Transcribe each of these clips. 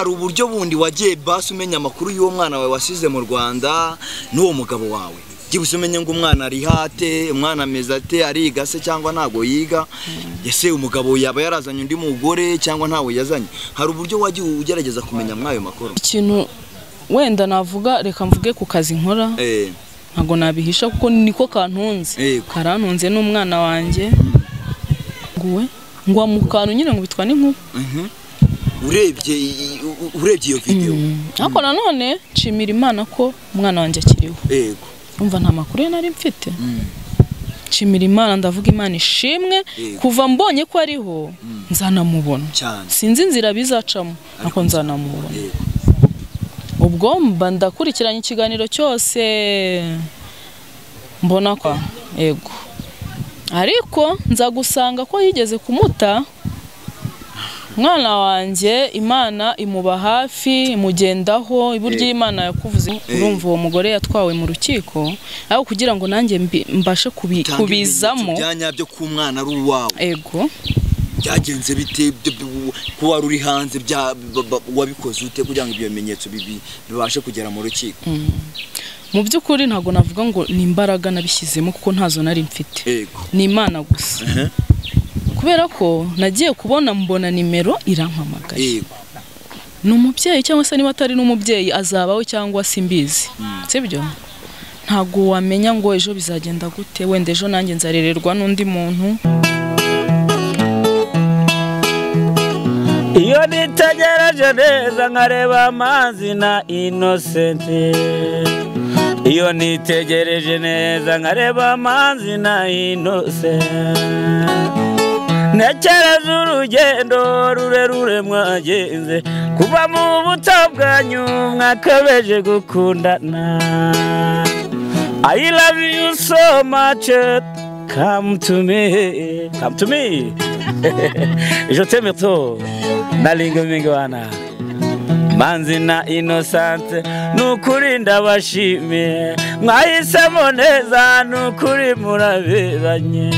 Hari uburyo bundi wagiye basi umenya amakuru y'uwo mwana wawe wasize mu Rwanda n'uwo mugabo wawe? Byibuze umenye ngo umwana ari hate, umwana ameze ate, ariga se cyangwa ntago yiga, ese umugabo yaba yarazanye undi mugore cyangwa ntawe yazanye? Hari uburyo wagiye ugerageza kumenya mwayo makuru? Ikintu wenda navuga, reka mvuge ku kazi nkora, ntago nabihisha kuko niko kantunze, karantunze n'umwana wanjye. Nguwe ngwa mu kantu nyine ngo bitwa n'inkuba. Urebye iyo video, ariko nanone nshimira Imana ko umwana wanjye akiriho. Yego. Umva nta makuru nari mfite. Nshimira Imana, ndavuga Imana ishimwe, kuva mbonye ko ariho nzanamubona. Sinzi inzira bizacamo ariko nzanamubona. Ubwo mba ndakurikiranye ikiganiro cyose mbona ko yego, ariko nza gusanga ko yigeze kumuta umwana wanjye. Imana imuba hafi, imugendaho, iburyo Imana yakuvuze. Urumva uwo mugore yatwawe mu rukiko, aho kugira ngo nanjye mbashe kubizamo byanya byo ku mwana ari uwawe. Ego. Byagenze bite ko wari uri hanze, wabikoze ute kugira ngo ibyo bimenyetso bibashe kugera mu rukiko? Mu by'ukuri ntago navuga ngo ni imbaraga nabishyizemo kuko ntazo nari mfite, ni Imana gusa. Kubera ko nagiye kubona mbona nimero irampamagaye. Ni umubyeyi cyangwa se niba atari n'umubyeyi azabawe cyangwa simbizi, sibyo? Ntago wamenya ngo ejo bizagenda gute, wenda ejo nanjye nzarererwa n'undi muntu. Iyo nitegereje neza nkareba Manzi na Innocent, iyo nitegereje neza nkareba Manzi na Innocent, ntekereza urugendo rurerure mwagenze kuva mu buto bwanyu mwakabeje gukundana. I love you so much, come to me, come to me. Je t'aime trop, nalinga mingwana. Manzi na Innocent, nukuri ndabashimiye, mwahisemo neza nukuri muraberanye.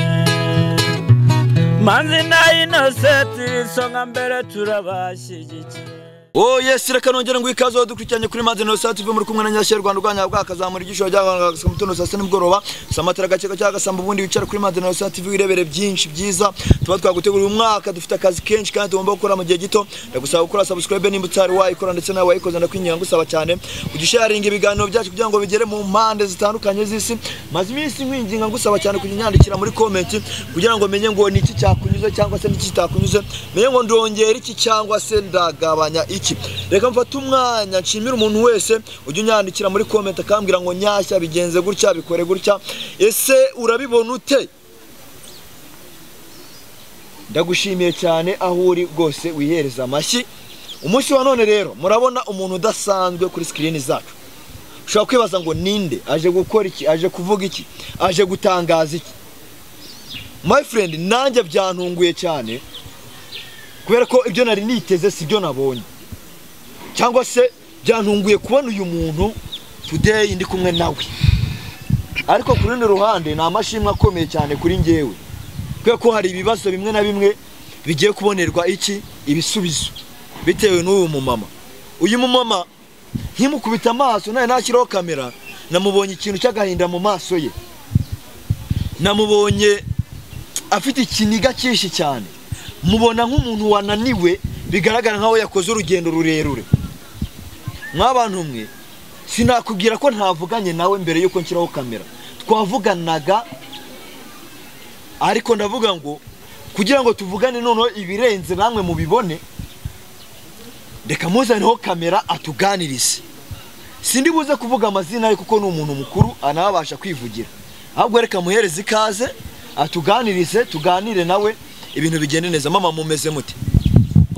Manzi na Innocent, isonga mbere turabashyigikiye. Oh yes, reka nongera ngo ikaze dukurikiranye kuri Manzi Innocent TV, muri kumwe na Nyashya Rwanda rwanya bwakazamura igisho cyangwa mutono saa nimugoroba samatara gake cyangwa samba, ubundi wicara kuri Manzi Innocent TV wirebere byinshi byiza tuba twaguteguriye. Umwaka dufite akazi kenshi kandi tugomba gukora mu gihe gito. Ndagusaba gukora subscribe nimba utari wayikora, ndetse nawe wayikoze ndakwinginga ngusaba cyane kujya ibiganiro byacu kugira ngo bigere mu mpande zitandukanye z'isi. Maze iminsi nkwinginga ngusaba cyane kujya nyandikira muri comment kugira ngo menye ngo niki cyakunyuze cyangwa se niki kitakunyuze, menye ngo ndongera iki cyangwa se ndagabanya iki. Reka mfate umwanya nshimira umuntu wese ujya unyandikira muri comment akambwira ngo Nyashya bigenze gutya, bikore gutya, ese urabibona ute? Ndagushimiye cyane aho uri rwose, wihereza amashyi. Umunsi wa none rero murabona umuntu udasanzwe kuri screen zacu. Ushobora kwibaza ngo ninde aje gukora iki, aje kuvuga iki, aje gutangaza iki? My friend, nanjye byantunguye cyane kubera ko ibyo nari niteze si byo nabonye, cyangwa se byantunguye kubona uyu muntu today ndi kumwe nawe. Ariko ku rundi ruhande ni amashimwe akomeye cyane kuri njyewe, kubera ko hari ibibazo bimwe na bimwe bigiye kubonerwa iki ibisubizo bitewe n'uyu mumama. Uyu mumama nkimukubita amaso naye nashyiraho kamera, namubonye ikintu cy'agahinda mu maso ye, namubonye afite ikiniga cyinshi cyane, mubona nk'umuntu wananiwe bigaragara nkaho yakoze urugendo rurerure. Mwabantu mwe, sinakubwira ko ntavuganye nawe mbere yuko nshyiraho kamera, twavuganaga, ariko ndavuga ngo kugira ngo tuvugane noneho ibirenze namwe mubibone, reka muzaneho kamera atuganirize. Sindi buze kuvuga amazina ye kuko ni umuntu mukuru anabasha kwivugira, ahubwo reka muhereze ikaze atuganirize, tuganire nawe ibintu bigende neza. Mama mumeze mute?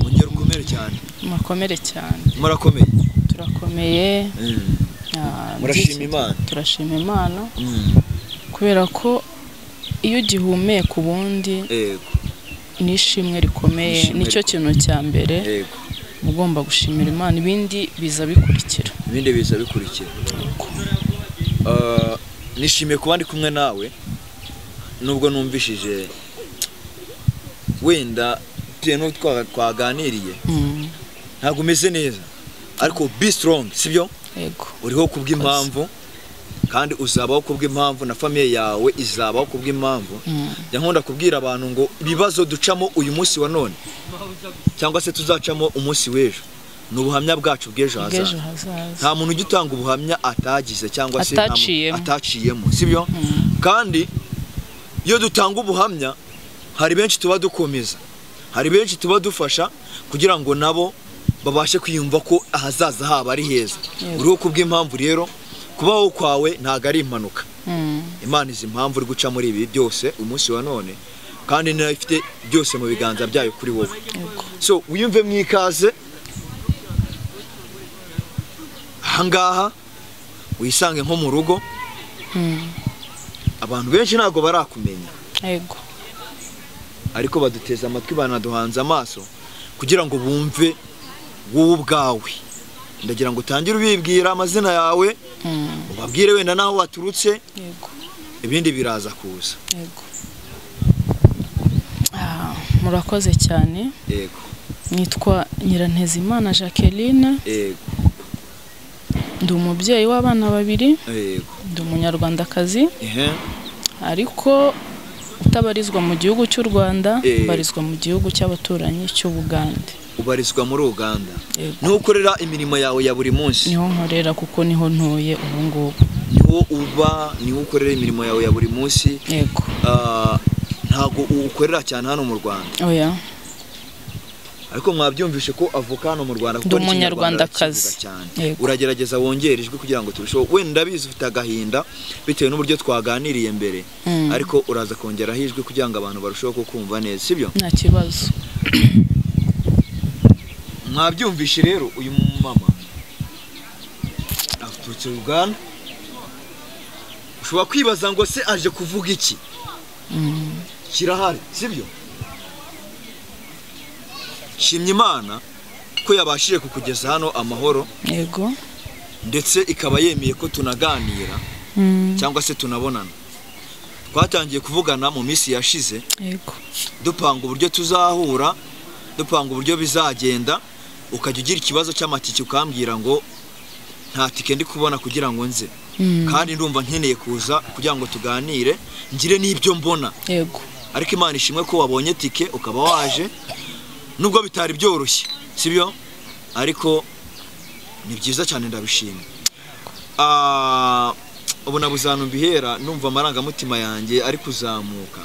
Ongera ukomere cyane. Murakomere cyane. Murakomeye. Turakomeye. Murashima Imana. Turashima Imana. Kubera ko iyo ugihumeka ubundi nishimwe rikomeye, nicyo kintu cya mbere ugomba gushimira Imana, ibindi biza bikurikira. Ibindi biza bikurikira. Nishimiye kuba ndi kumwe nawe nubwo numvishije wenda no twaganiriye. Ntabwo umeze neza, ariko be strong, sibyo? Yego. Uriho kubw'impamvu, kandi uzabaho kubw'impamvu, na famille yawe izabaho kubw'impamvu. Njya nkunda kubwira abantu ngo ibibazo ducamo uyu munsi wa none cyangwa se tuzacamo umunsi w'ejo ni ubuhamya bwacu bw'ejo hazaza. Nta muntu ujya utanga ubuhamya atagize cyangwa se ataciyemo, sibyo? Kandi iyo dutanga ubuhamya hari benshi tuba dukomeza, hari benshi tuba dufasha kugira ngo nabo babashe kwiyumva ko ahazaza habo ari heza. Uriho kubw'impamvu rero, kubaho kwawe ntago ari impanuka. Imana izi impamvu uri guca muri ibi byose umunsi wa none, kandi nayo ifite byose mu biganza byayo kuri wowe. So wiyumve mwikaze ahangaha, wisange nko mu rugo. Abantu benshi ntago barakumenya. Yego. Ariko baduteze amatwi, banaduhanze amaso kugira ngo bumve wowe ubwawe. Ndagira ngo utangire ubibwira amazina yawe, ubabwire wenda naho waturutse. Yego. Ibindi biraza kuza. Yego. Murakoze cyane. Yego. Nitwa Nyirantezimana Jacqueline. Yego. Ndi umubyeyi w'abana babiri. Yego. Ndi umunyarwandakazi. Ariko utabarizwa mu gihugu cy'u Rwanda, ubarizwa mu gihugu cy'abaturanyi cy'Ubugande. Ubarizwa muri Uganda. Niho ukorera imirimo yawe ya buri munsi? Niho nkorera kuko niho ntuye ubu ngubu. Niho uba, niho ukorera imirimo yawe ya buri munsi? Yego. Ntago ukorera cyane hano mu Rwanda? Oya. Ariko mwabyumvishe ko avuka hano mu Rwanda kuko ni umunyarwandakazi cyane. Uragerageza wongera ijwi kugira ngo turusheho. Wenda ndabizi ufite agahinda bitewe n'uburyo twaganiriye mbere, ariko uraza kongeraho ijwi kugira ngo abantu barusheho kukumva neza, sibyo? Nta kibazo. Mwabyumvishe rero, uyu mama aturutse Uganda. Ushobora kwibaza ngo se aje kuvuga iki? Kirahari, sibyo? Shimye Imana ko yabashije kukugeza hano amahoro. Yego. Ndetse ikaba yemeye ko tunaganira cyangwa se tunabonana. Twatangiye kuvugana mu minsi yashize. Yego. Dupanga uburyo tuzahura, dupanga uburyo bizagenda, ukajya ugira ikibazo cy'amatike ukambwira ngo nta tike ndi kubona kugira ngo nze. Kandi ndumva nkeneye kuza kugira ngo tuganire, ngire n'ibyo mbona. Yego. Ariko Imana ishimwe ko wabonye tike ukaba waje, nubwo bitari byoroshye, sibyo? Ariko ni byiza cyane, ndabishimye. Ubu nabuzana mbihera numva amarangamutima yanjye ari kuzamuka.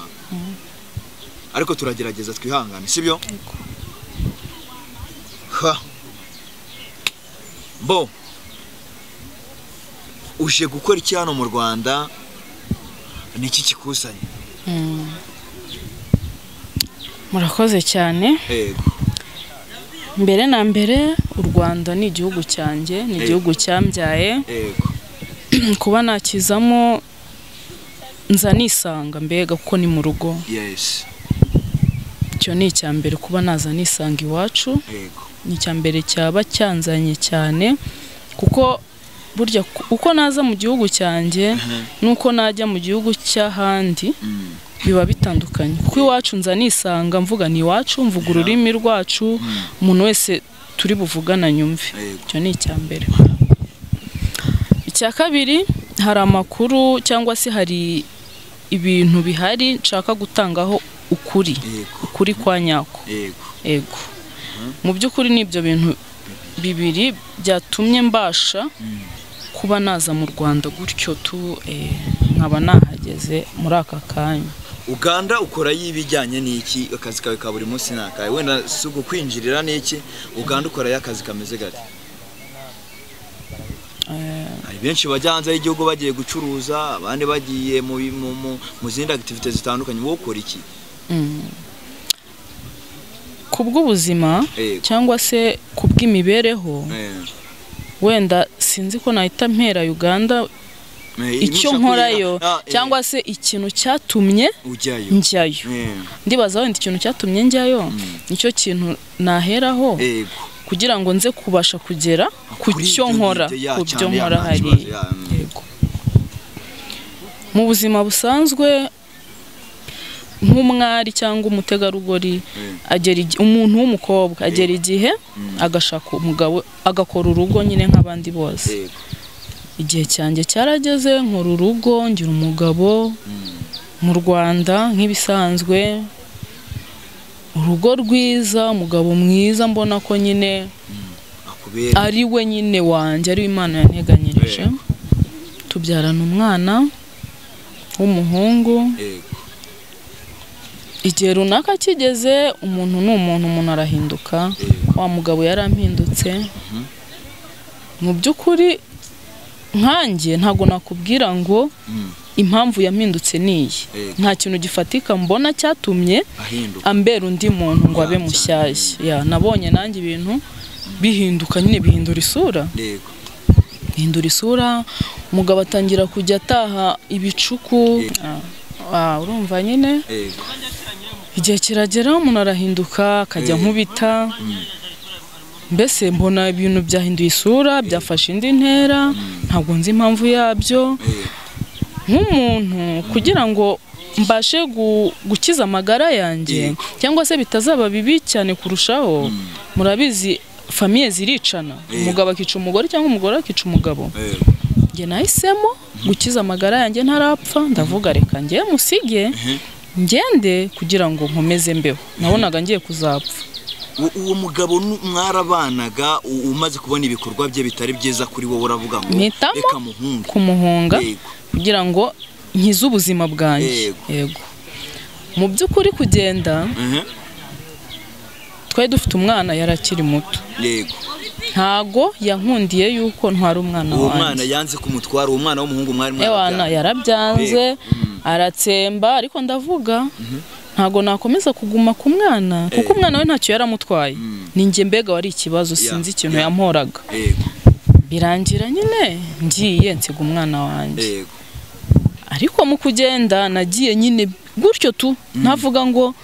Ariko turagerageza twihangane, sibyo? Ha. Bo uje gukora iki hano mu Rwanda? Niki kikuzanye? Murakoze cyane. Yego. Mbere na mbere u Rwanda ni igihugu cyanjye, ni igihugu cyambyaye. Yego. Kuba nakizamo nza nisanga mbega kuko ni mu rugo. Yes. Icyo ni icyambere, kuba naza nisanga iwacu. Yego. Ni icyambere cyaba cyanzanye cyane, kuko burya uko naza mu gihugu cyanjye nuko najya mu gihugu cy'ahandi biba bitandukanye. Kuko iwacu nza nisanga mvuga ni iwacu, mvuga ururimi rwacu, umuntu wese turi buvugana nyumve. Icyo ni icyambere. Icya kabiri, hari amakuru cyangwa se hari ibintu bihari nshaka gutangaho ukuri, ukuri kwa nyako. Yego. Mu by'ukuri ni ibyo bintu bibiri byatumye mbasha kuba naza mu Rwanda gutyo tu, nkaba nahageze muri aka kanya. Uganda ukora y'ibijyanye n'iki? Akazi kawe ka buri munsi nakaye? Wenda si ukwinjirira n'iki? Uganda ukora y'akazi kameze gate? Hari benshi bajya hanze y'igihugu bagiye gucuruza, abandi bagiye mu zindi activities zitandukanye. Wowe ukora iki? Kubw'ubuzima cyangwa se kubw'imibereho, wenda sinzi ko nahita mpera Uganda icyo nkorayo cyangwa se ikintu cyatumye njyayo. Ndibaza wenda ikintu cyatumye njyayo nicyo kintu naheraho kugira ngo nze kubasha kugera ku cyo nkora, ku byo nkora hariya. Yego. Mu buzima busanzwe Nk'umwari cyangwa umutegarugori agera umuntu w'umukobwa agera igihe agashaka umugabo agakora urugo nyine nk'abandi bose. Igihe cyanjye cyarageze nkora urugo, ngira umugabo mu Rwanda nk'ibisanzwe, urugo rwiza, umugabo mwiza, mbona ko nyine ari we nyine wanjye, ari Imana yanteganyirije. Tubyarana umwana w'umuhungu. Igihe runaka kigeze, umuntu ni umuntu, umuntu arahinduka. Wa mugabo yarampindutse. Mu by'ukuri nkanjye ntago nakubwira ngo impamvu yampindutse niyi, nta kintu gifatika mbona cyatumye ambera undi muntu ngo abe mushyashya. Nabonye nanjye ibintu bihinduka nyine, bihindura isura. Bihindura isura, umugabo atangira kujya ataha ibicuku. Urumva nyine igihe kiragera umuntu arahinduka akajya nkubita. Mbese mbona ibintu byahinduye isura, byafashe indi ntera, ntabwo nzi impamvu yabyo. Nk'umuntu kugira ngo mbashe gukiza amagara yanjye cyangwa se bitazaba bibi cyane kurushaho, murabizi famiye ziricana, umugabo akica umugore cyangwa umugore akica umugabo. Njye nahisemo gukiza amagara yanjye ntarapfa, ndavuga reka njye musige ngende kugira ngo nkomeze mbeho. Nabonaga ngiye kuzapfa. Uwo mugabo mwarabanaga, umaze kubona ibikorwa bye bitari byiza kuri wowe uravuga ngo reka muhunge, kumuhunga kugira ngo nkize ubuzima bwanjye. Yego. Mu by'ukuri kugenda twari dufite umwana yarakiri muto. Yego. Ntago yankundiye yuko ntwara umwana wanjye. Uwo mwana yanze kumutwara, uwo mwana w'umuhungu mwari mwarabyaye. Yarabyanze aratsemba, ariko ndavuga ntago nakomeza kuguma ku mwana kuko umwana we ntacyo yaramutwaye. Ninjye mbega wari ikibazo, sinzi ikintu yamporaga. Birangira nyine ngiye nsiga umwana wanjye. Ariko mu kugenda nagiye nyine gutyo tu, ntavuga ngo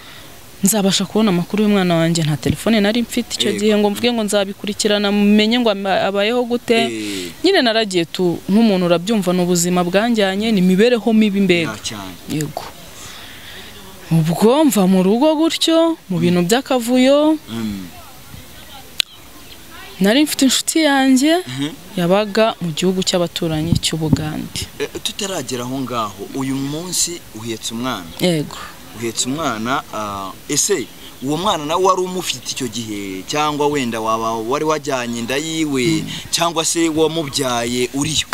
nzabasha kubona amakuru y'umwana wanjye. Nta telefone nari mfite icyo gihe ngo mvuge ngo nzabikurikirana mumenye ngo abayeho gute. Nyine naragiye tu nk'umuntu, urabyumva, n'ubuzima bwanjyanye ni imibereho mibi mbega. Yego. Ubwo mva mu rugo gutyo mu bintu by'akavuyo. Nari mfite inshuti yanjye yabaga mu gihugu cy'abaturanyi cy'Ubugande. Tutaragera aho ngaho, uyu munsi uhetse umwana. Yego. Uhetse umwana, ese uwo mwana nawe wari umufite icyo gihe cyangwa wenda waba wari wajyanye inda yiwe cyangwa se wamubyaye uriyo?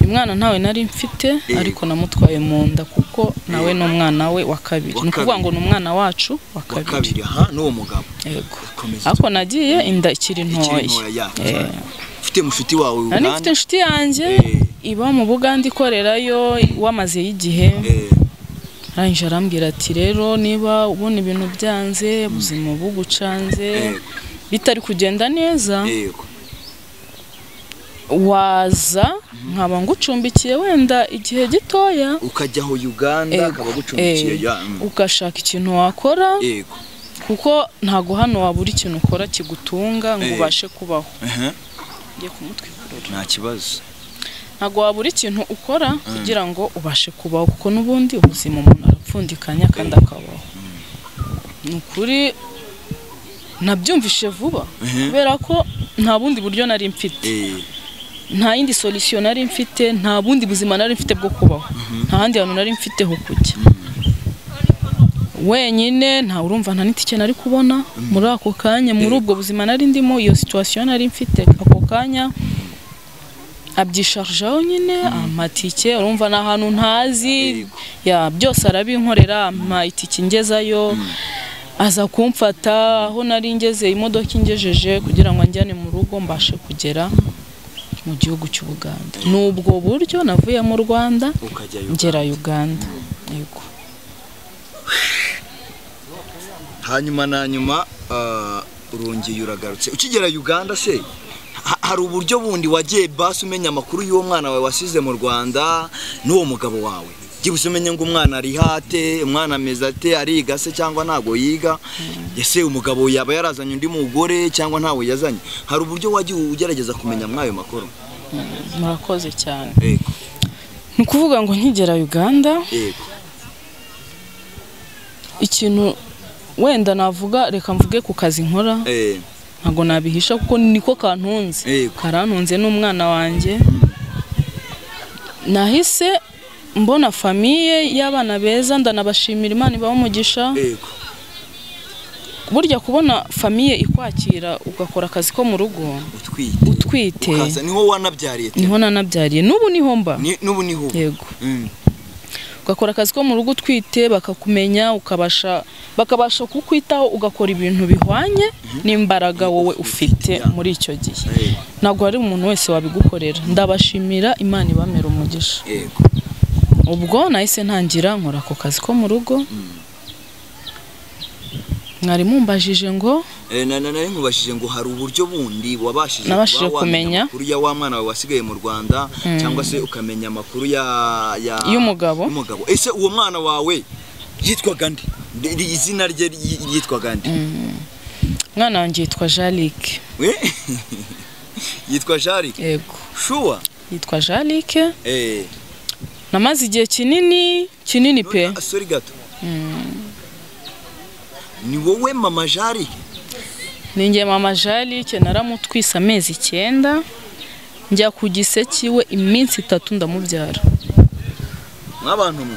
Umwana ntawe nari mfite, ariko namutwaye mu nda kuko nawe n'umwana we wa kabiri. Ni ukuvuga ngo ni umwana wacu wa kabiri. N'uwo mugabo. Yego. Ariko nagiye inda ikiri ntoya. Ufite mushuti wawe Uganda? Nari mfite inshuti yanjye iba mu Bugande ikorerayo, wamazeyo igihe. Arangije arambwira ati rero niba ubona ibintu byanze, ubuzima bugucanze, bitari kugenda neza, waza nkaba ngucumbikiye wenda igihe gitoya, ukajyaho Uganda akaba gucumbikiye, ugashaka ikintu wakora, kuko ntago hano wabura ikintu ukora kigutunga ngo ubashe kubaho. Ngiye kumutwikurura. Nta kibazo. Ntago wabura ikintu ukora kugira ngo ubashe kubaho, kuko n'ubundi ubuzima umuntu arapfundikanya kandi akabaho. Ni ukuri nabyumvishe vuba kubera ko nta bundi buryo nari mfite. Nta yindi solution nari mfite, nta bundi buzima nari mfite bwo kubaho, nta handi hantu nari mfite ho kujya wenyine. Nta urumva nta nitike nari kubona muri ako kanya, muri ubwo buzima nari ndimo, iyo situation nari mfite ako kanya. Abyisharjaho nyine amatike, urumva na hantu ntazi ya byose arabinkorera, ampa itike ngezayo, aza kumfata aho nari ngeze, imodoka ingejeje kugira ngo anjyane mu rugo mbashe kugera mu gihugu cy'Ubugande. Nubwo buryo navuye mu Rwanda ngera Uganda. Yego. Hanyuma na nyuma urongeye uragarutse. Ukigera Uganda se hari uburyo bundi wagiye basi umenya amakuru y'uwo mwana wawe wasize mu Rwanda n'uwo mugabo wawe? Byibuse umenye ngo umwana ari hate, umwana ameze ate, ariga se cyangwa ntago yiga, ese umugabo yaba yarazanye undi mugore cyangwa ntawe yazanye? Hari uburyo wagiye ugerageza kumenya mwayo makuru? Murakoze cyane. Ni ukuvuga ngo nkigera Uganda, Ikintu wenda navuga, reka mvuge ku kazi nkora, ntabwo nabihisha kuko niko kantunze, karantunze n'umwana wanjye. Nahise mbona famiye y'abana beza, ndanabashimira, Imana ibahe umugisha. Burya kubona famiye ikwakira ugakora akazi ko mu rugo utwite, niho wanabyariye? Niho nanabyariye, n'ubu niho mba. N'ubu niho? Yego. Ugakora akazi ko mu rugo utwite, bakakumenya, bakabasha kukwitaho, ugakora ibintu bihwanye n'imbaraga wowe ufite muri icyo gihe. Ntabwo hari umuntu wese wabigukorera. Ndabashimira, Imana ibamera umugisha. Ubwo nahise ntangira nkora ako kazi ko mu rugo. Mwari mumbajije ngo nari nkubashije ngo hari uburyo bundi wabashije kumenya amakuru ya wa mwana wawe wasigaye mu Rwanda, cyangwa se ukamenya amakuru ya y'umugabo. Ese uwo mwana wawe yitwaga nde? Izina rye yitwaga nde? Mwana wanjye yitwa Jalike. We? Yitwa Jalike? Yego. Sure. Yitwa Jalike. Namaze igihe kinini kinini pe. Sorry gato. Ni wowe mama Jalike? Ninjye mama Jalike, naramutwise amezi 9, njya ku gise kiwe iminsi 3 ndamubyara. Mwabantu mwe,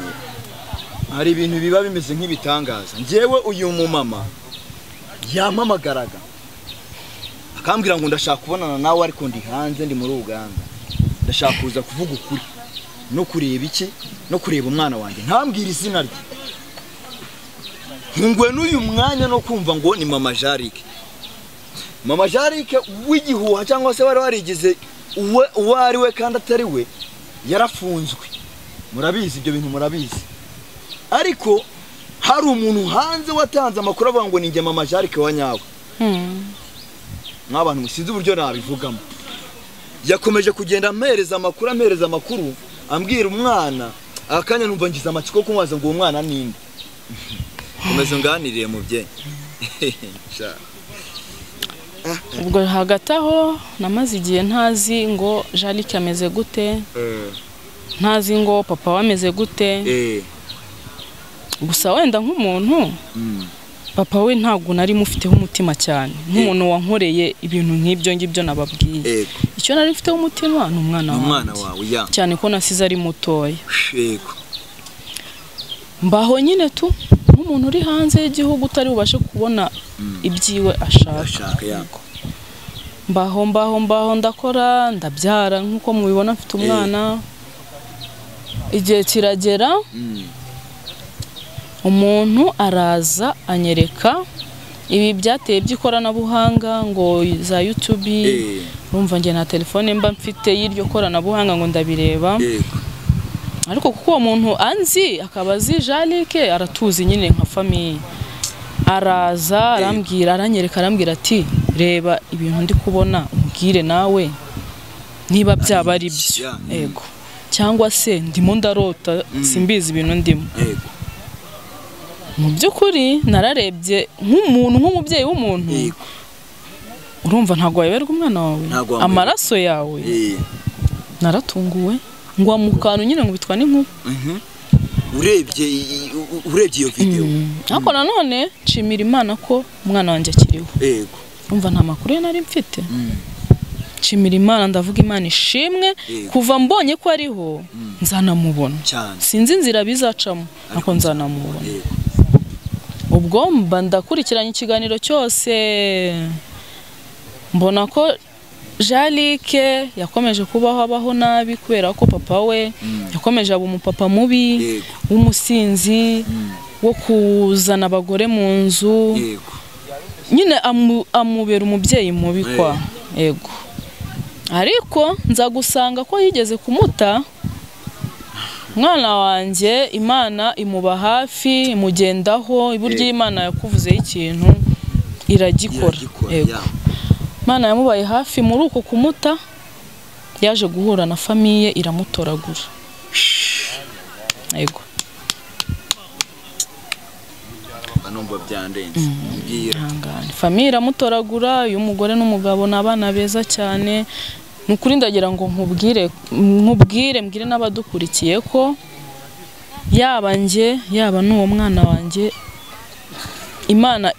hari ibintu biba bimeze nk'ibitangaza. Njyewe uyu mumama yampamagaraga akambwira ngo ndashaka kubonana nawe, ariko ndi hanze, ndi muri Uganda, ndashaka kuza kuvuga ukuri no kureba iki no kureba umwana wanjye, ntambwira izina rye. Ngwe n'uyu mwanya no kumva ngo ni mama Jalike. Mama Jalike w'igihuha cyangwa se wari warigize uwo ari we kandi atari we, yarafunzwe. Murabizi ibyo bintu, murabizi. Ariko hari umuntu hanze watanze amakuru avuga ngo ninjye mama Jalike wa nyawe. Mwabantu musinzi uburyo nabivugamo. Yakomeje kugenda ampereza amakuru, ambwira umwana, akanya numva ngize amatsiko kumwaza ngo uwo mwana ninde. Komeza nganiriye mubyeyi. Ubwo hagati aho namaze igihe ntazi ngo Jalike ameze gute, ntazi ngo papa we ameze gute. Gusa wenda nk'umuntu papa we ntabwo nari mufiteho umutima cyane, nk'umuntu wankoreye ibintu nk'ibyo ngibyo nababwiye. Icyo nari mfiteho umutima ni umwana wanjye, cyane ko nasize ari mutoya. Mbaho nyine tu nk'umuntu uri hanze y'igihugu utari bubashe kubona ibyiwe ashaka. Mbaho mbaho mbaho, ndakora, ndabyara nk'uko mubibona mfite umwana. Igihe kiragera umuntu araza anyereka ibi byateye by'ikoranabuhanga ngo za YouTube. Urumva njye nta telefone mba mfite y'iryo koranabuhanga ngo ndabireba. Ariko kuko uwo muntu anzi akaba azi Jalike, aratuzi nyine nka famiye, araza arambwira, aranyereka, arambwira ati reba ibintu ndi kubona, umbwire nawe niba byaba ari byo. Yego. Cyangwa se ndimo ndarota, simbizi ibintu ndimo. Mu by'ukuri nararebye nk'umuntu, nk'umubyeyi w'umuntu, urumva ntabwo wayoberwa umwana wawe, amaraso yawe. Naratunguwe ngwa mu kantu nyine ngo bitwa n'inkuba. Urebye iyo video. Ariko nanone nshimira Imana ko umwana wanjye akiriho. Yego. Umva nta makuru nari mfite. Nshimira Imana, ndavuga Imana ishimwe, kuva mbonye ko ariho nzanamubona. Sinzi inzira bizacamo ariko nzanamubona. Ubwo mba ndakurikiranye ikiganiro cyose, mbona ko Jalike yakomeje kubaho abaho nabi kubera ko papa we yakomeje aba umupapa mubi w'umusinzi wo kuzana abagore mu nzu. Nyine amubera umubyeyi mubi kwa. Yego. Ariko nza gusanga ko yigeze kumuta umwana wanjye, Imana imuba hafi, imugendaho. Iburyo Imana yakuvuzeho ikintu iragikora. Yego. Imana yamubaye hafi muri uko kumuta, yaje guhura na famiye iramutoragura. Yego. Numva byandenze. Mbwira. Famiye iramutoragura, uyu mugore n'umugabo n'abana beza cyane. Nukuri ndagira ngo nkubwire mbwire n'abadukurikiye ko yaba nje yaba n'uwo mwana wanjye Imana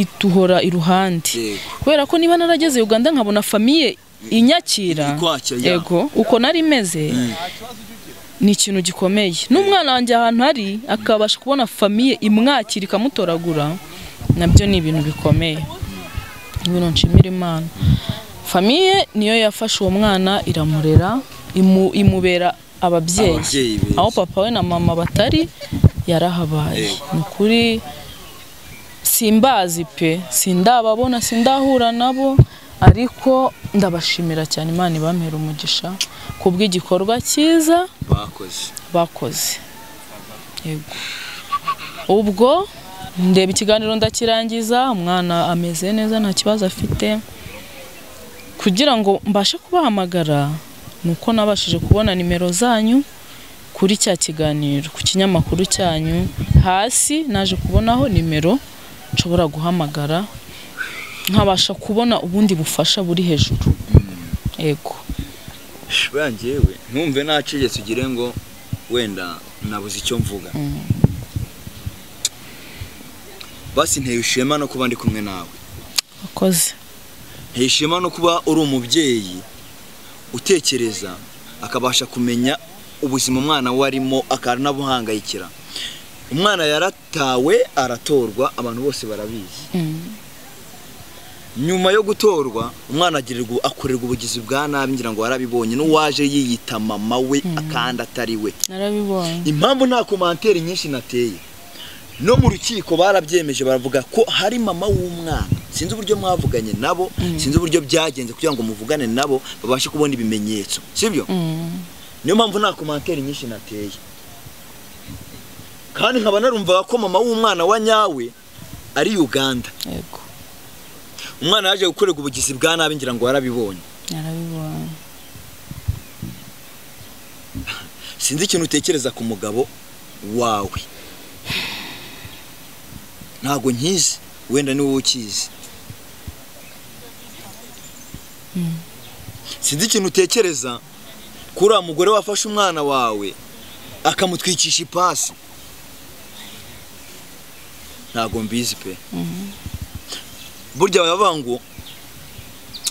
ituhora iruhande, kubera ko niba narageze Uganda nkabona famille inyakira, yego uko nari meze ni ikintu gikomeye. N'umwana wanjye ahantu hari akabasha kubona famille imwakira ikamutoragura, nabyo ni ibintu bikomeye, ibintu nshimira Imana. Famille niyo yafashe uwo mwana iramurera, imubera ababyeyi, aho papa we na mama batari yarahabaye. Nukuri simbazi pe, sindababona, sindahura nabo, ariko ndabashimira cyane. Imana ibampera umugisha kubw'igikorwa cyiza bakoze. Yego, ubwo ndeba ikiganiro ndakirangiza, umwana ameze neza nta kibazo afite. Kugira ngo mbashe kubahamagara nuko nabashije kubona nimero zanyu kuri cya kiganiro ku kinyamakuru cyanyu, hasi naje kubonaho nimero nshobora guhamagara nkabasha kubona ubundi bufasha buri hejuru. Yego, banjyewe ntumve nacegetse ugire ngo wenda nabuze icyo mvuga. Basi nteye ishema no kuba ndi kumwe nawe. Akoze. Nteye ishema no kuba uri umubyeyi utekereza akabasha kumenya ubuzima umwana we arimo akanabuhangayikira. Umwana yaratawe aratorwa, abantu bose barabizi. Nyuma yo gutorwa umwana agirirwa akorerwa ubugizi bwa nabi, ngira ngo warabibonye, n'uwaje yiyita mama we akanda atari we. Narabibonye. Impamvu nta commentaire nyinshi nateye, no mu rukiko barabyemeje, baravuga ko hari mama w'umwana. Sinzi uburyo mwavuganye nabo, sinzi uburyo byagenze kugira ngo muvugane nabo babashe kubona ibimenyetso, sibyo? Niyo mpamvu nta commentaire nyinshi nateye, kandi nkaba narumvaga ko mama w'umwana wa nyawe ari Uganda. Yego, umwana yaje gukorerwa ubugizi bwa nabi, ngira ngo warabibonye. Narabibonye. Sinzi ikintu utekereza ku mugabo wawe, ntago nkizi, wenda ni wowe ukizi. Sinzi ikintu utekereza kuri uriya mugore wafashe umwana wawe akamutwikisha ipasi, ntago mbizi pe. Burya bavuga ngo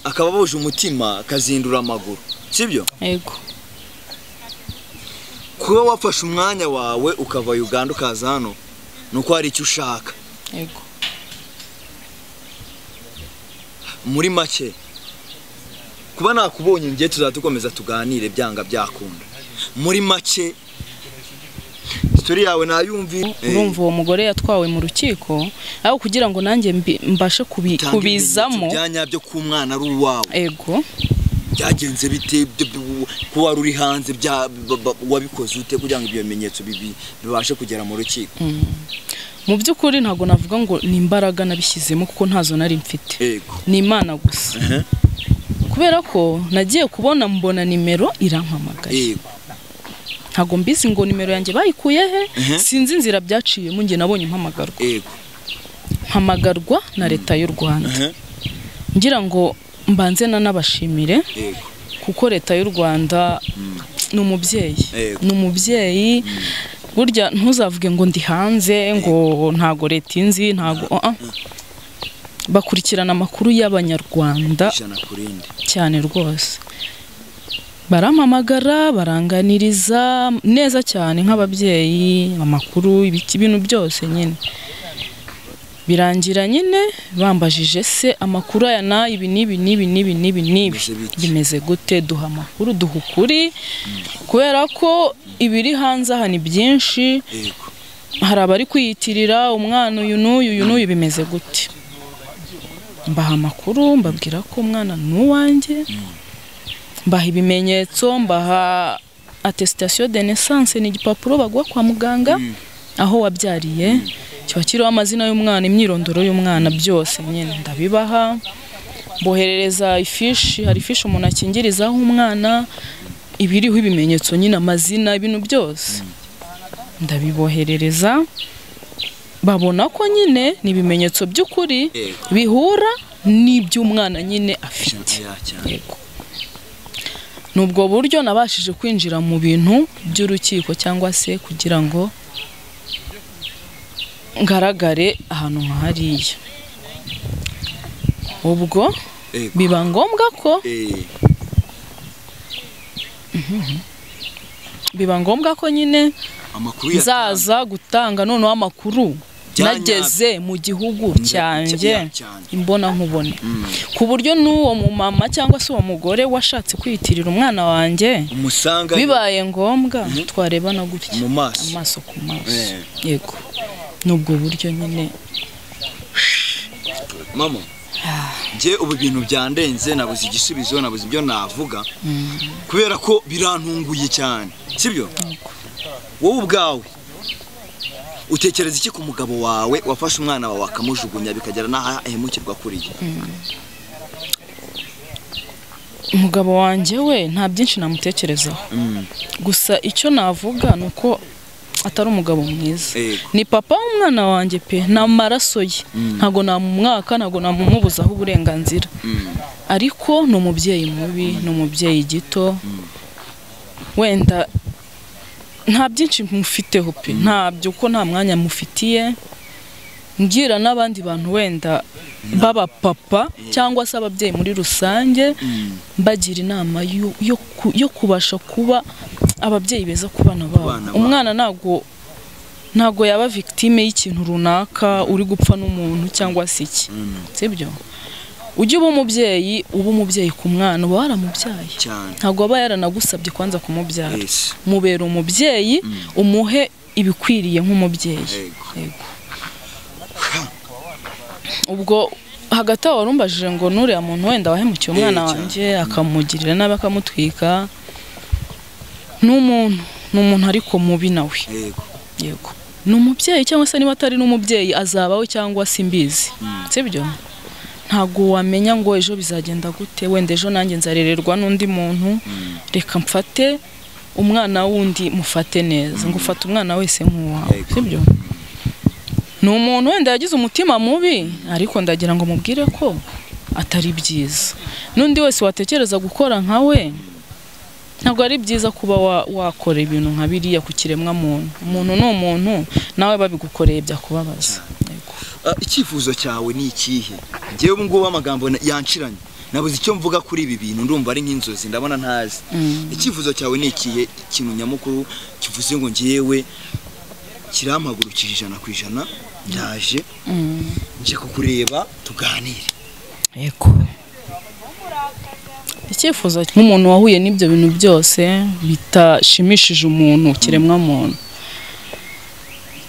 akababuje umutima akazindura amaguru, sibyo? Yego. Kuba wafashe umwanya wawe ukava Uganda ukaza hano nuko hari icyo ushaka. Yego. Muri make kuba nakubonye ngiye tuzadukomeza tuganire byanga byakunda. Muri make story yawe nayumvi. Urumva uwo mugore yatwawe mu rukiko aho kugira ngo nanjye mbashe kubizamo byanya byo ku mwana ari uwawe. Ego. Byagenze bite kuba wari uri hanze wabikoze ute kugira ngo ibyo bimenyetso bibashe kugera mu rukiko? Mu by'ukuri ntago navuga ngo ni imbaraga nabishyizemo kuko ntazo nari mfite, ni Imana gusa. Kubera ko nagiye kubona mbona nimero irampamagaye. Ntago mbizi ngo nimero yanjye bayikuye he, sinzi inzira byaciyemo, nge nabonye impamagarwa. Mpamagarwa na leta y'u Rwanda. Ngira ngo mbanze nanabashimire kuko leta y'u Rwanda ni umubyeyi, ni umubyeyi. Burya ntuzavuge ngo ndi hanze ngo ntago leta inzi, ntago bakurikirana amakuru y'abanyarwanda cyane rwose. Barampamagara baranganiriza neza cyane nk'ababyeyi, amakuru ibiki ibintu byose nyine. Birangira nyine bambajije se amakuru aya na ibi nibi nibi nibi nibi nibi bimeze gute, duha amakuru, duha ukuri, kubera ko ibiri hanze aha ni byinshi, hari abari kwiyitirira umwana uyu n'uyu uyu n'uyu, bimeze gute. Mbaha amakuru, mbabwira ko umwana n'uwanjye, mbaha ibimenyetso, mbaha attestation de naissance, ni igipapuro baguha kwa muganga aho wabyariye, kiba kiriho amazina y'umwana, imyirondoro y'umwana, byose nyine ndabibaha. Mboherereza ifishi, hari ifishi umuntu akingirizaho umwana ibiriho ibimenyetso nyine, amazina, ibintu byose ndabiboherereza. Babona ko nyine ni ibimenyetso by'ukuri bihura n'iby'umwana nyine afite. Yego. Nubwo buryo nabashije kwinjira mu bintu by'urukiko cyangwa se kugira ngo ngaragare ahantu nka hariya. Ubwo biba ngombwa ko biba ngombwa ko nyine nzaza gutanga noneho amakuru nageze mu gihugu cyanjye imbona nkubone, ku buryo n'uwo mumama cyangwa se uwo mugore washatse kwiyitirira umwana wanjye bibaye ngombwa twarebana gutya amaso ku maso. Yego, nubwo buryo nyine. Mama, njye ubu bintu byandenze, nabuze igisubizo, nabuze ibyo navuga kubera ko birantunguye cyane, sibyo? Wowe ubwawe utekereza iki ku mugabo wawe wafashe umwana wawe akamujugunya bikagera n'aho ahemukirwa kuriye? Umugabo wanjye we nta byinshi namutekerezaho, gusa icyo navuga ni uko atari umugabo mwiza. Ni papa w'umwana wanjye pe, ni amaraso ye, ntago namumwaka, ntago namumubuzaho uburenganzira, ariko ni umubyeyi mubi, ni umubyeyi gito, wenda nta byinshi mufiteho pe, ntabyo, ko nta mwanya mufitiye. Ngira n'abandi bantu wenda baba papa cyangwa se ababyeyi muri rusange, mbagira inama yo kubasha kuba ababyeyi beza ku bana babo. Umwana ntago yaba victime y'ikintu runaka uri gupfa n'umuntu cyangwa se iki, sibyo? Ujye uba umubyeyi, uba umubyeyi ku mwana uba waramubyaye, ntago aba yaranagusabye kwanza kumubyara. Mubera umubyeyi, umuhe ibikwiriye nk'umubyeyi. Yego. Ubwo hagati aho warumbajije ngo nuriya muntu wenda wahemukiye umwana wanjye akamugirira nabi akamutwika, ni umuntu ariko mubi nawe. Yego, ni umubyeyi cyangwa se niba atari n'umubyeyi azaba we cyangwa se imbizi, sibyo? Ntago wamenya ngo ejo bizagenda gute, wenda ejo nanjye nzarererwa n'undi muntu, reka mfate umwana wundi mufate neza, ngo ufate umwana wese nk'uwawe, sibyo? Ni umuntu wenda yagize umutima mubi, ariko ndagira ngo mubwire ko atari byiza. N'undi wese watekereza gukora nka we, ntabwo ari byiza kuba wakora ibintu nka biriya ku kiremwa muntu. Umuntu ni umuntu, nawe babigukoreye byakubabaza. Icyifuzo cyawe ni ikihe? Njyewe ubu ngubu amagambo yanshiranye, nabuze icyo mvuga kuri ibi bintu, ndumva ari nk'inzozi, ndabona ntazi. Icyifuzo cyawe ni ikihe? Ikintu nyamukuru kivuze ngo njyewe kirampagurukije 100%, ndaje nje kukureba tuganire. Yego, icyifuzo nk'umuntu wahuye n'ibyo bintu byose bitashimishije umuntu kiremwa muntu,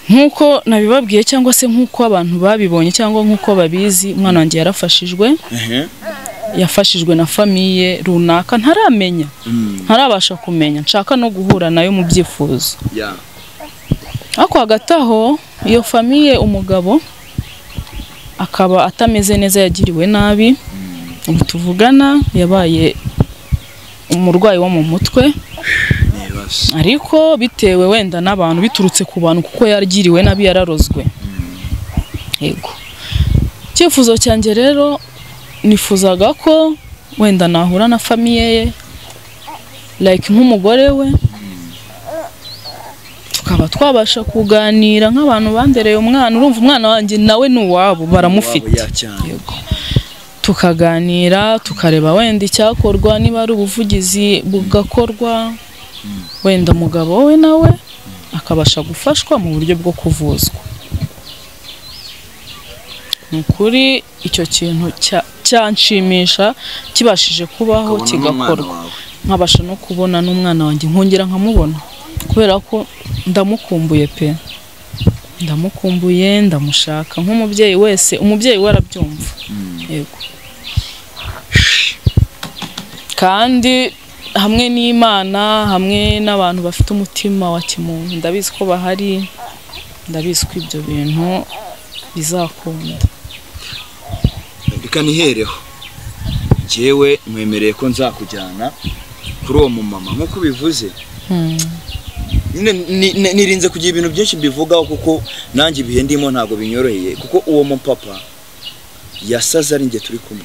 nkuko nabibabwiye cyangwa se nkuko abantu babibonye cyangwa nkuko babizi, umwana wanjye yarafashijwe, yafashijwe na famiye runaka ntaramenya, ntarabasha kumenya, nshaka no guhura nayo mu byifuzo. Ariko hagati aho iyo famiye umugabo akaba atameze neza, yagiriwe nabi, ubu tuvugana yabaye umurwayi wo mu mutwe, ariko bitewe wenda n'abantu, biturutse ku bantu, kuko yaragiriwe nabi, yararozwe. Yego, icyifuzo cyanjye rero nifuzaga ko wenda nahura na famiye ye, like nk'umugore we, tukaba twabasha kuganira nk'abantu bandereye umwana. Urumva umwana wanjye nawe ni uwabo, baramufite. Yego, tukaganira, tukareba wenda icyakorwa, niba ari ubuvugizi bugakorwa, wenda umugabo we nawe akabasha gufashwa mu buryo bwo kuvuzwa. Ni kuri icyo kintu cyanshimisha kibashije kubaho kigakorwa, nkabasha no kubona n'umwana wanjye nkongera nkamubona, kubera ko ndamukumbuye pe, ndamukumbuye, ndamushaka nk'umubyeyi wese, umubyeyi we arabyumva. Yego, kandi hamwe n'Imana, hamwe n'abantu bafite umutima wa kimuntu, ndabizi ko bahari, ndabizi ko ibyo bintu bizakunda. Reka nihereho, njyewe nkwemereye ko nzakujyana kuri uwo mumama nk'uko ubivuze. Nirinze kugira ibintu byinshi mbivugaho kuko nanjye ibihe ndimo ntabwo binyoroheye, kuko uwo mupapa yasaze ari njye turi kumwe,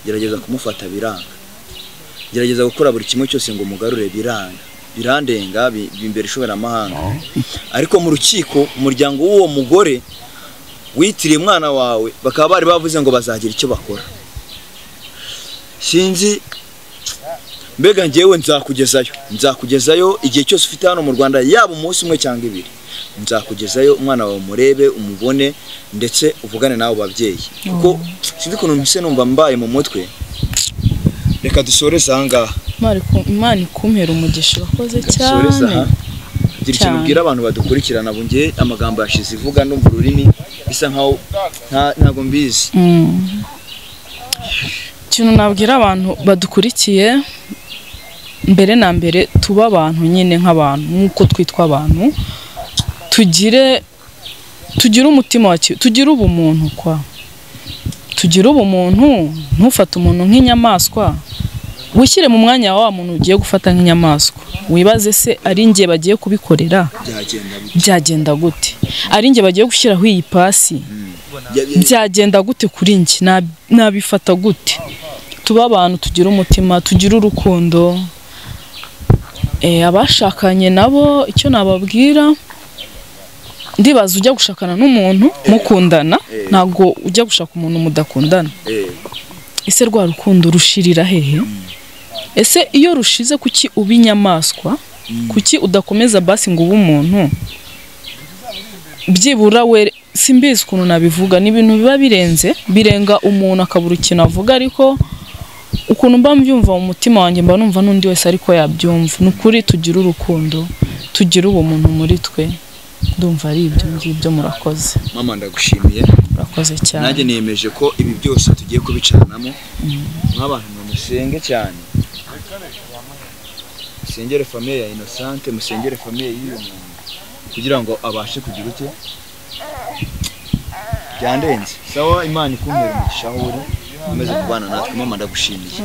gerageza kumufata biranga, gerageza gukora buri kimwe cyose ngo mugarure biranga. Birandenga bimbera ishoberamahanga. Ariko mu rukiko umuryango w'uwo mugore witiriye umwana wawe bakaba bari bavuze ngo bazagira icyo bakora. Sinzi mbega njyewe nzakugezayo igihe cyose ufite hano mu Rwanda, yaba umunsi umwe cyangwa ibiri, nzakugezayo umwana wawe umurebe, umubone, ndetse uvugane n'abo babyeyi, kuko sinzi ukuntu mpise numva mbaye mu mutwe. Reka dusoreze aha ngaha. Imana ikumpera umugisha, urakoze cyane. Gira ikintu ubwira abantu badukurikirana, bunge amagambo yashize ivuga, ndumva ururimi bisa nkaho ntago mbizi. Ikintu nabwira abantu badukurikiye, mbere na mbere tuba abantu nyine nk'abantu nk'uko twitwa abantu, tugire umutima wa tugire ubumuntu kwa tugire ubumuntu. Ntufate umuntu nk'inyamaswa, wishyire mu mwanya wa muntu ugiye gufata nk'inyamaswa, wibaze se ari njye bagiye kubikorera byagenda gute, ari njye bagiye gushyiraho iyi pasi byagenda gute kuri njye, nabifata gute. Tuba abantu tugira umutima, tugira urukundo. Abashakanye nabo icyo nababwira, ndibaza ujya gushakana n'umuntu mukundana, ntabwo ujya gushaka umuntu mudakundana. Ese rwa rukundo rushirira hehe? Ese iyo rushize kuki uba inyamaswa? Kuki udakomeza basi ngo ube umuntu? Byibura we simbizi ukuntu nabivuga, ni ibintu biba birenze, birenga umuntu akabura ikintu avuga, ariko ukuntu mba mbyumva mu mutima wanjye mba numva n'undi wese ariko yabyumva. Ni ukuri tugira urukundo, tugira ubumuntu muri twe. Ndumva ari ibyo ngibyo. Murakoze mama, ndagushimiye. Murakoze cyane. Nanjye niyemeje ko ibi byose tugiye kubicanamo nk'abantu musenge cyane, musengere famille ya Innocente, musengere famille y'uyu muntu kugira ngo abashe kugira ute byandenze. Sawa, Imana ikumpere umugisha aho uri, ukomeze kubana natwe. Mama ndagushimiye.